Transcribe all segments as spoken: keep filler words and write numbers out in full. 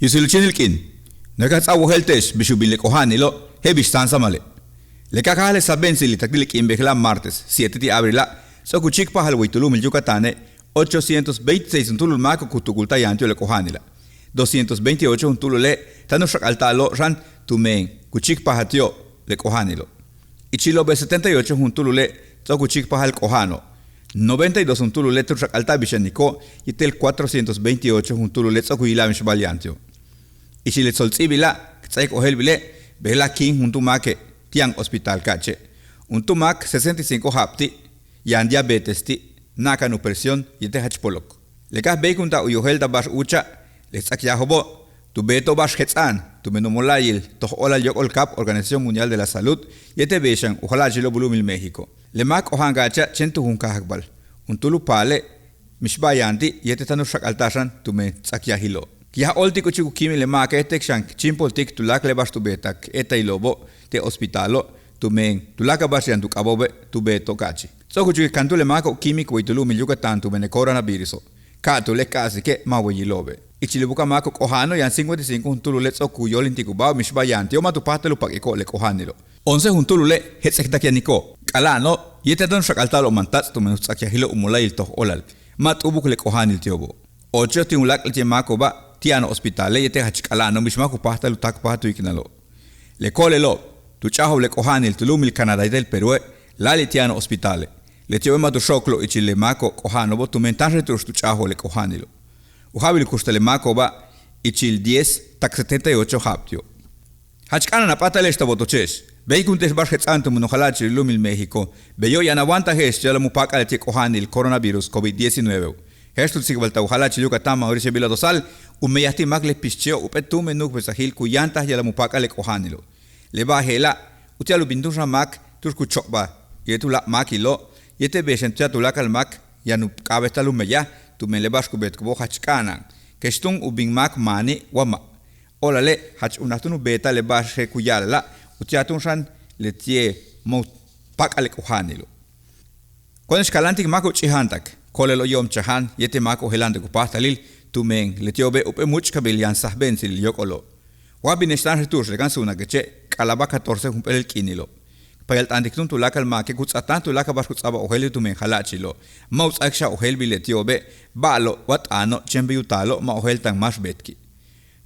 Yusil u chíinil k'iin, noj ka ts'a'ab ojéelte'ex bix u bin le k'oja'anilo' je'el bix sáansamale'. Le ka káajal le sajbe'entsilil tak ti' le k'iin bejela' martes siete ti' abrila', ts'o'ok u chíikpajal way tu lu'umil Yucatane' ochocientos veintiséis juntúul máako' ku tukulta'al yaan ti'ob le k'oja'anila'. Doscientos veintiocho juntúulule' táan u xak'alta'alo' xan tumen ku chíikpajal ti'ob le k'oja'anilo'. Ichilo'obe' setenta y ocho juntúulule' ts'o'ok u chíikpajal k'oja'ano'. Noventa y dos juntúulule' tu xak'alta'al bix yaniko' yéetel cuatrocientos veintiocho juntúulule' ts'o'ok u yila'al mixba'al yaan ti'ob. Ichil le tsolts'íibila' k ts'áaik ojéeltbile' bejela' kiin juntúul máake' ti' yaan hospital ka'ache'. Juntúul máak sesenta y cinco ja'ab ti' yaan diabetes ti', na'akan u presión yéetel jach polok. Le ka j béeykunta'al u yojéelta'al ba'ax úucha', le k ts'áak yaajo'obo' tu beeto'ob ba'ax jets'a'an tumen u mola'ayil toj óolal yóok'ol kaab Organización Mundial de la Salud yéetel bey xan u jala'achilo'ob u lu'umil México. Le máak k'oja'an ka'acha' chéen tu junkajakbal. Juntúul u paale' mixba'al yaan ti' yéetel táan u xak'alta'al xan tumen ts'áak yaajilo'. K yaj óoltik úuchik u kíimil le máake' yéetel xan k chíimpoltik tuláakal le ba'ax tu beeta'ak éeta'ayilo'obo' te' hospitalo' tumen tuláakal ba'ax yaan tu k'abo'obe' tu beeto'ob ka'achi'. Ts'o'ok u chukik kantúul le máako'ob kíimik way tu lu'umil Yucatán tumen le coronaviruso'. Ka'atúule' k ka'asike' ma' wayilo'obe'. Ichil u buka'aj máako'ob k'oja'ano' yaan cincuenta y cinco juntúulule' ts'o'ok u yóolintiko'ob ba'ax mixba'al yaan ti'ob ma' tu páajtal u pak'iko'ob le k'oja'anilo'. Once juntúulule' jets'ektak yaniko', k'ala'ano' yéetel táan u xak'alta'alo'ob mantats' tumen u ts'áak yaajilo'ob u mola'ayil toj óolal. Ma' t'u'ubuk le k'oja'anil ti'obo'. Ocho ti' uláak' leti'e' máako'oba' ti' yaan hospitale' yéetel jach k'ala'ano' mix ma' ku páajtal u táakpajal tu yiknalo'. Le ko'olelo'ob tu ch'a'ajo'ob le k'oja'anil tu lu'umil Canadá yéetel Perúe' láayli' ti' yaan hospitale'. Leti'obe' ma' tu xooklo'ob ichil le máako'ob k'oja'ano'obo' tumen táanxel tu'ux tu ch'a'ajo'ob le k'oja'anilo'. U ja'abil u kuxtal le máako'oba' ichil diez tak setenta y ocho ja'ab ti'ob. Jach k'a'ana'an a p'áatale'ex ta wotoche'ex. Béeykunte'ex ba'ax jets'a'an tumen u jala'achil u lu'umil México. Beyo' yaan a wantaje'ex ti'al u páak'al leti'e' k'oja'anil coronavirus covid diecinueveo'. Je'ex tu tsikbalt u jala'achil Yucatán Mauricio Vila Dosal, u meyajtik máak le pichche'o' jump'éel tumen nu'ukbesajil ku yáantaj ya'ala'al u páak'al le k'oja'anilo'. Le ba'al je'ela' uti'al u bin túun xan máak tu'ux ku chokbal yéetel u láak' máakilo' yéetel bey xan uti'al tuláakal máak yaan u k'a'abéetal u meyaj tumen le ba'ax ku beetiko'obo' jach k'a'ana'an. Kex túun u bin máak maani' wa ma'. Óolale' jach unaj túun u beeta'al le ba'ax je'el ku ya'alala' uti'al túun xan leti'e' ma' u páak'al le k'oja'anilo'. Ko'one'ex kaláantik máako'ob ch'ija'antak, ko'olelo'ob yo'omchaja'an yéetel máako'ob jela'antik u páajtalil tumen leti'obe' jump'éel múuch'kabil yaan sajbe'entsilil yóok'olo'. Wa bine'ex táanxel tu'ux le ka'an suunakeche' k'alaba'al catorce jump'éelel k'iinilo'. K payalt'antik túun tuláakal máake' ku ts'aatáan tuláakal ba'ax ku ts'a'abal ojéeltbil tumen jala'achilo'. Ma' u ts'áaik xan ojéeltbil leti'obe', ba'alo' wa t'aano' chéen bey u taalo' ma' ojéelta'an máax beetki'.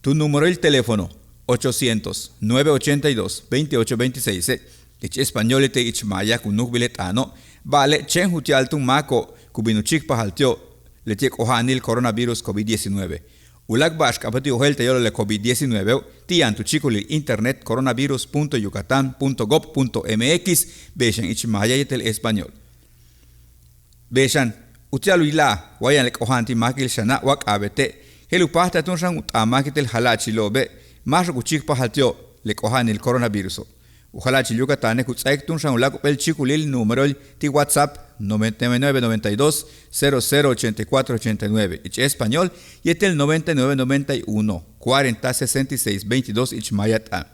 Tu numeroil teléfono ochocientos, nueve ochenta y dos, veintiocho veintiséise', ich español yéetel ich maya ku nu'ukbil le t'aano', ba'ale' chéen uti'al túun máako'ob ku bin u chíikpajal ti'ob leti'e' k'oja'anil coronavirus covid diecinueve. Uláak' ba'ax k'a'abéet u yojéeltayilo' le covid diecinueveo' ti' yaan tu chíikulil internet coronavirus punto yucatán punto gob punto mx, bey xan ich maya yéetel español. Bey xan uti'al u yila'al wa yaan le k'oja'an ti' máakil xana' wa k'a'abéete', je'el u páajtal túun xan u t'aan máak yéetel jala'achilo'obe' máaxo'ob ku chíikpajal ti'ob le k'oja'anil coronaviruso'. U jala'achil Yucatane' ku ts'áaik túun xan uláak' jump'éel chíikulil numeroil ti' WhatsApp noventa y nueve, noventa y dos, cero cero, ochenta y cuatro, ochenta y nueve ich español yéetel noventa y nueve, noventa y uno, cuarenta, sesenta y seis, veintidós ich maya t'aan.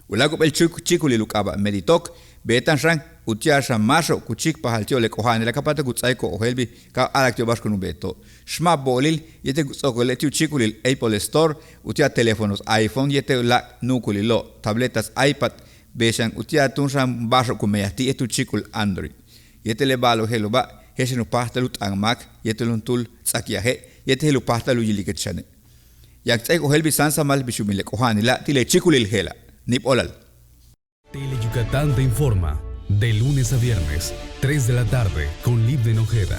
Uláak' jump'éel chíikulil u k'aaba' Meditok, beeta'an xan uti'al xan máaxo'ob ku chíikpajal ti'ob le k'oja'anila' ka páatak u ts'áaiko'ob ojéelbil ka a'ala'ak ti'ob ba'ax kun u beeto'ob. Xma' bo'olil yéetel ku ts'o'okole' ti' u chíikulil Apple Store uti'al teléfonos iPhone yéetel u láak' nu'ukulilo', tabletas iPad, bey xan uti'al túun xan ba'axo'ob ku meyaj ti' yéetel u chíikul Android. Yéetel le ba'alo' je'elo'oba' je'el xan u páajtal u t'aan máak yéetel juntúul ts'áak yaje' yéetel je'el u páajtal u yilikech xane'. Yaan k ts'áaik ojéelbil sáansamal bix u bin le k'oja'anila' ti' le chíikulil je'ela'. Níib óolal. Tele Yucatán te informa de lunes a viernes, tres de la tarde, con Livden Ojeda.